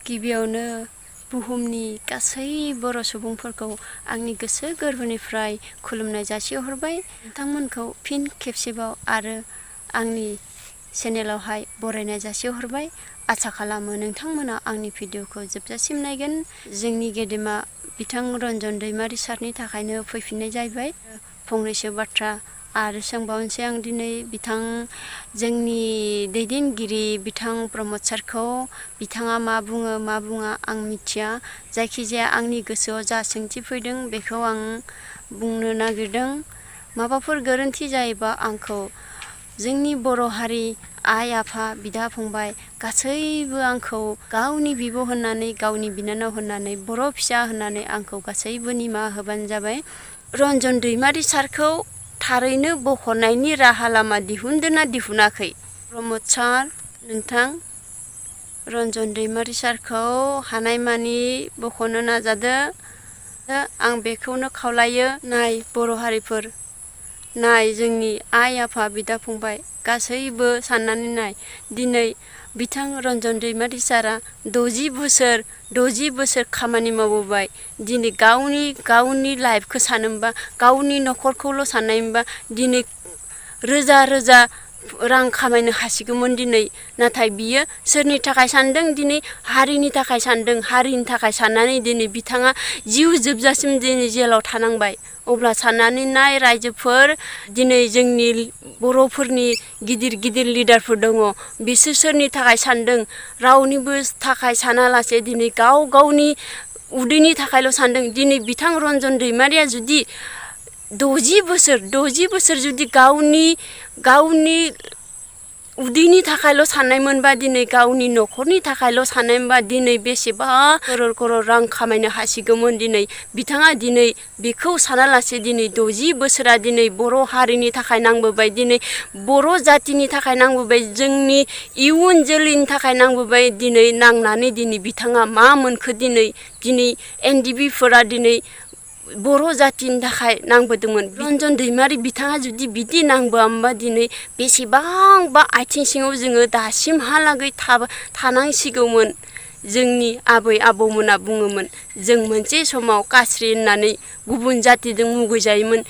गिबियावनो बुहुमनि गासै बर' सुबुंफोरखौ आंनि गोसो गोरबोनिफ्राय खुलुमनाय जासिहरबाय। नोंथांमोनखौ फिन खेबसेबाव आरो आंनि चेनेलावहाय बरायनाय जासिहरबाय। आसा खालामो नोंथांमोना आंनि भिडिअखौ जोबजासिम नायगोन। जोंनि गेदेमा बिथां रन्जन दैमारि सारनि थाखायनो फैफिननाय जाहैबाय। फंनैसो बाथ्रा आरो सोंबावनोसै आं दिनै बिथां जोंनि दैदेनगिरि बिथां प्रमद सारखौ। बिथाङा मा बुङो मा बुङा आं मिथिया। जायखिजाया आंनि गोसोआव जा सोंथि फैदों बेखौ आं बुंनो नागिरदों। माबाफोर गोरोन्थि जायोबा आंखौ जोंनि बर' हारि आइ आफा बिदा फंबाय गासैबो आंखौ गावनि बिब' होननानै गावनि बिनानाव होननानै बर' फिसा होननानै आंखौ गासैबो निमाहा होबानो जाबाय। रन्जन दैमारि सारखौ थारैनो बख'नायनि राहा लामा दिहुनदोंना दिहुनाखै? प्रमद सार, नोंथां रन्जन दैमारि सारखौ हानायमानि बख'नो नाजादो। आं बेखौनो खावलायो। नाय बर' हारिफोर, नाय जोंनि आइ आफा बिदा फंबाय गासैबो साननानै नाय। दिनै बिथां रन्जन दैमारि सारा 60 बोसोर खामानि मावबोबाय। दिनै गावनि लाइफखौ सानोमबा गावनि न'खरखौल' साननायमोनबा दिनै रोजा रोजा रां खामायनो हासिगौमोन दिनै। नाथाय बियो सोरनि थाखाय सानदों? दिनै हारिनि थाखाय सानदों। हारिनि थाखाय साननानै दिनै बिथाङा जिउ जोबजासिम दिनै जेलाव थानांबाय। अब्ला साननानै नाय रायजोफोर, दिनै जोंनि बर'फोरनि गिदिर गिदिर लिडारफोर दङ। बिसोर सोरनि थाखाय सानदों? रावनिबो थाखाय सानालासे दिनै गावनि उदैनि थाखायल' सानदों। दिनै बिथां रन्जन दैमारिया जुदि 60 बोसोर जुदि गावनि उदैनि थाखायल' साननायमोनबा, दिनै गावनि न'खरनि थाखायल' साननायमोनबा दिनै बेसेबा क'रर रां खामायनो हासिगौमोन। दिनै बिथाङा दिनै बेखौ सानालासे दिनै 60 बोसोरा दिनै बर' हारिनि थाखाय नांबोबाय। दिनै बर' जातिनि थाखाय नांबोबाय। जोंनि इयुन जोलैनि थाखाय नांबोबाय। दिनै नांनानै दिनै बिथाङा मा मोनखो? दिनै NDB-फोरा दिनै बर' जातिनि थाखाय नांबोदोंमोन। रन्जन दैमारि बिथाङा जुदि बिदि नांबोआमोनबा दिनै बेसेबांबा आथिं सिङाव जोङो दासिमहालागै थानांसिगौमोन। जोंनि आबै आबौमोना बुङोमोन जों मोनसे समाव कास्रि होननानै गुबुन जातिजों मुगैजायोमोन।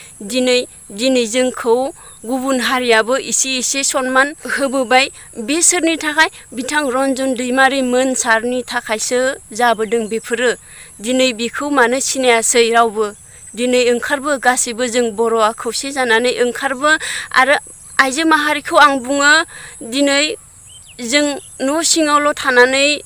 दिनै जोंखौ गुबुन हारियाबो एसे सनमान होबोबाय। बे सोरनि थाखाय? बिथां रन्जन दैमारि मोन सारनि थाखायसो जाबोदों बेफोरो। दिनै बेखौ मानो सिनायासै रावबो? दिनै ओंखारबो गासैबो जों बर'आ खौसे जानानै ओंखारबो। आरो आइजो माहारिखौ आं बुङो, दिनै जों न' सिङावल' थानानै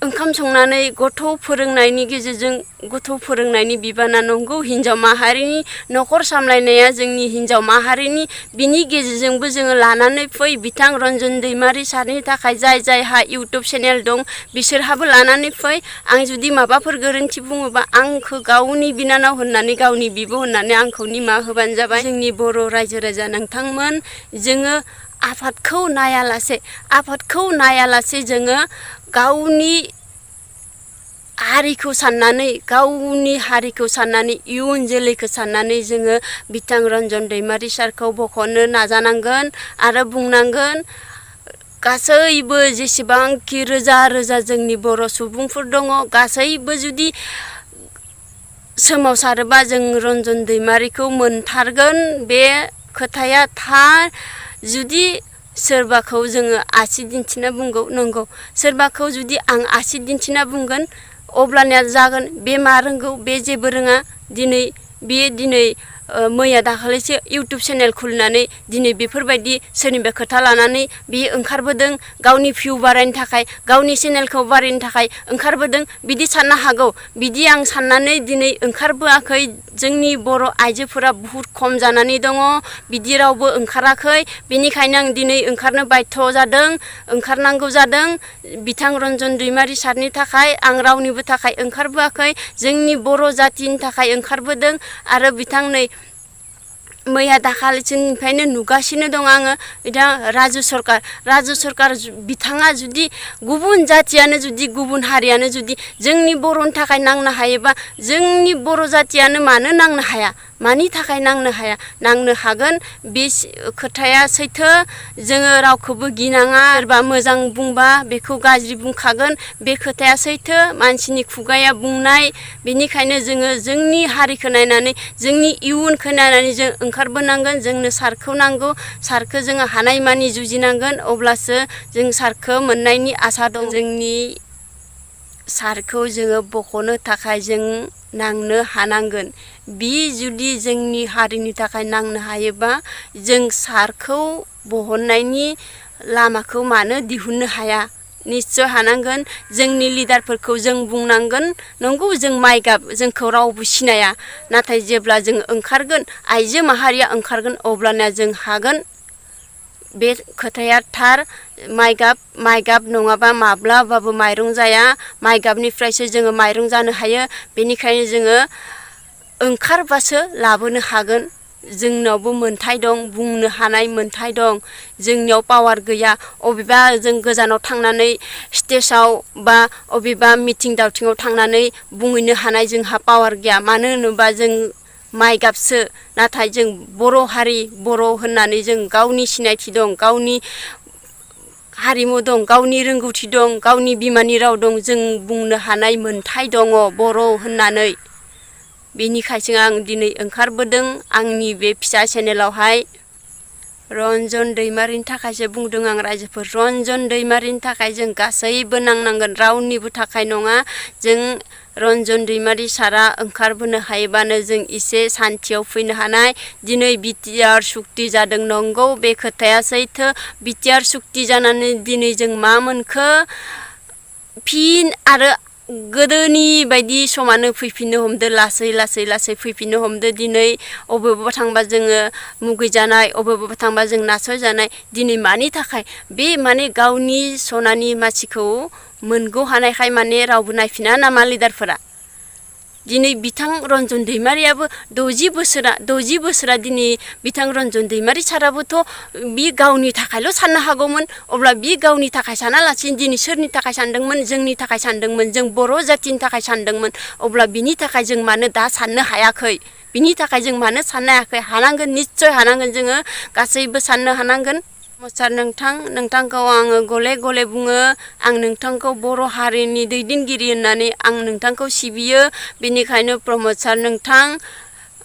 ओंखाम संनानै गथ' फोरोंनायनि गेजेरजों गथ' फोरोंनायनि बिबाना नंगौ हिन्जाव माहारिनि, न'खर सामलायनाया जोंनि हिन्जाव माहारिनि। बिनि गेजेरजोंबो जोङो लानानै फै बिथां रन्जन दैमारि सारनि थाखाय जायहा इउटुब चेनेल दं बिसोरहाबो लानानै फै। आं जुदि माबाफोर गोरोन्थि बुङोबा आंखौ गावनि बिनानाव होननानै गावनि बिब' होननानै आंखौ निमाहा होबानो जाबाय। जोंनि बर' रायजो राजा नोंथांमोन, जोङो आफादखौ नायालासे जोङो गावनि हारिखौ साननानै इयुन जोलैखौ साननानै जोङो बिथां रन्जन दैमारि सारखौ बख'नो नाजानांगोन आरो बुंनांगोन। गासैबो जेसेबांखि रोजा रोजा जोंनि बर' सुबुंफोर दङ, गासैबो जुदि सोमावसारोबा जों रन्जन दैमारिखौ मोनथारगोन। बे खोथाया थार। जुदि सोरबाखौ जोङो आसि दिन्थिना बुंगौ नंगौ, सोरबाखौ जुदि आं आसि दिन्थिना बुंगोन अब्लानिया जागोन बे मा रोंगौ? बे जेबो रोङा। दिनै मैया दाखालिसो इउटुब चेनेल खुलिनानै दिनै बेफोरबायदि सोरनिबा खोथा लानानै बे ओंखारबोदों। गावनि भिउ बारायनो थाखाय, गावनि चेनेलखौ बारायनो थाखाय ओंखारबोदों। बिदि साननो हागौ। बिदि आं साननानै दिनै ओंखारबोआखै। जोंनि बर' आइजोफोरा बुहुद खम जानानै दङ। बिदि रावबो ओंखाराखै। बेनिखायनो आं दिनै ओंखारनो बाध्य जादों, ओंखारनांगौ जादों। बिथां रन्जन दैमारि सारनि थाखाय आं रावनिबो थाखाय ओंखारबोआखै। जोंनि बर' जातिनि थाखाय ओंखारबोदों। आरो बिथां नै मैया दाखालिनिफ्रायनो नुगासिनो दं आङो। बिथां राजु सरकार बिथाङा जुदि गुबुन जातियानो जुदि गुबुन हारियानो जुदि जोंनि बर'नि थाखाय नांनो हायोबा जोंनि बर' जातियानो मानो नांनो हाया? मानि थाखाय नांनो हाया नांनो हागोन बे खोथाया सैथो जोङो रावखौबो गिनाङा सोरबा मोजां बुंबा बेखौ गाज्रि बुंखागोन बे खोथाया सैथो मानसिनि खुगाया बुंनाय बेनिखायनो जोङो जोंनि हारिखौ नायनानै जोंनि इयुनखौ नायनानै जों ओंखारबोनांगोन जोंनो सारखौ नांगौ सारखौ जोङो हानायमानि जुजिनांगोन अब्लासो जों सारखौ मोननायनि आसा दं जोंनि सारखौ जोङो बख'नो थाखाय जों नांनो हानांगोन बि जुदि जोंनि हारिनि थाखाय नांनो हायोबा जों सारखौ बहननायनि लामाखौ मानो दिहुननो हाया निश्चय हानांगोन जोंनि लिडारफोरखौ जों बुंनांगोन नंगौ जों माइ गाब जोंखौ रावबो सिनाया नाथाय जेब्ला जों ओंखारगोन आइजो माहारिया ओंखारगोन अब्लाना जों हागोन बे खोथाया थार माइ गाब नङाबा माब्लाबाबो माइरं जाया माइ गाबनिफ्रायसो जोङो माइरं जानो हायो बेनिखायनो जोङो ओंखारबासो लाबोनो हागोन जोंनावबो मोन्थाय दं बुंनो हानाय मोन्थाय दं जोंनियाव पावार गैया अबेबा जों गोजानाव थांनानै स्टेजाव बा अबेबा मिटिं दावथिङाव थांनानै बुंहैनो हानाय जोंहा पावार गैया मानो होनोबा जों माइ गाबसो नाथाय जों बर' हारि बर' होननानै जों गावनि सिनायथि दं गावनि हारिमु दं गावनि रोंगौथि दं गावनि बिमानि राव दं जों बुंनो हानाय मोन्थाय दङ बर' होननानै बेनिखायसो आं दिनै ओंखारबोदों आंनि बे फिसा चेनेलावहाय रन्जन दैमारिनि थाखायसो बुंदों आं रायजोफोर रन्जन दैमारिनि थाखाय जों गासैबो नांनांगोन रावनिबो थाखाय नङा जों रन्जन दैमारि सारा ओंखारबोनो हायोबानो जों एसे सान्थियाव फैनो हानाय दिनै बिटिआर सुक्ति जादों नंगौ बे खोथाया सैथो बिटिआर सुक्ति जानानै दिनै जों मा मोनखो फिन आरो गोदोनि बायदि समानो फैफिननो हमदो लासै फैफिननो हमदो दिनै अबेबा थांबा जोङो मुगैजानाय अबेबा थांबा जों नासयजानाय दिनै मानि थाखाय बे माने गावनि सनानि मानसिखौ मोनगौ हानायखाय माने रावबो नायफिना नामा लिडारफोरा दिनै बिथां रन्जन दैमारियाबो 60 बोसोरा दिनै बिथां रन्जन दैमारि साराबोथ' बि गावनि थाखायल' साननो हागौमोन अब्ला बि गावनि थाखाय सानालासिनो दिनै सोरनि थाखाय सानदोंमोन जोंनि थाखाय सानदोंमोन जों बर' जाथिनि थाखाय सानदोंमोन अब्ला बिनि थाखाय जों मानो दा साननो हायाखै बिनि थाखाय जों मानो साननो हायाखै हानांगोन निश्चय हानांगोन जोङो गासैबो साननो हानांगोन सार नोंथांखौ आङो गले गले बुङो आं नोंथांखौ बर' हारिनि दैदेनगिरि होननानै आं नोंथांखौ सिबियो बेनिखायनो प्रमद सार नोंथां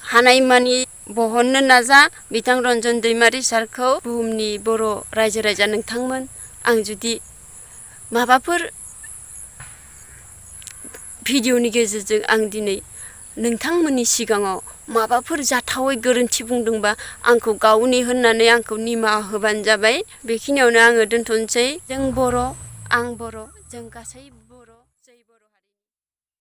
हानायमानि बहननो नाजा बिथां रन्जन दैमारि सारखौ बुहुमनि बर' रायजो राजा नोंथांमोन आं जुदि माबाफोर भिडिअनि गेजेरजों आं दिनै नोंथांमोननि सिगाङाव माबाफोर जाथावै गोरोन्थि बुंदोंबा आंखौ गावनि होननानै आंखौ निमाहा होबानो जाबाय बेखिनियावनो आङो दोनथ'नोसै जों बर' आं बर' जों गासै बर' जै बर' हारि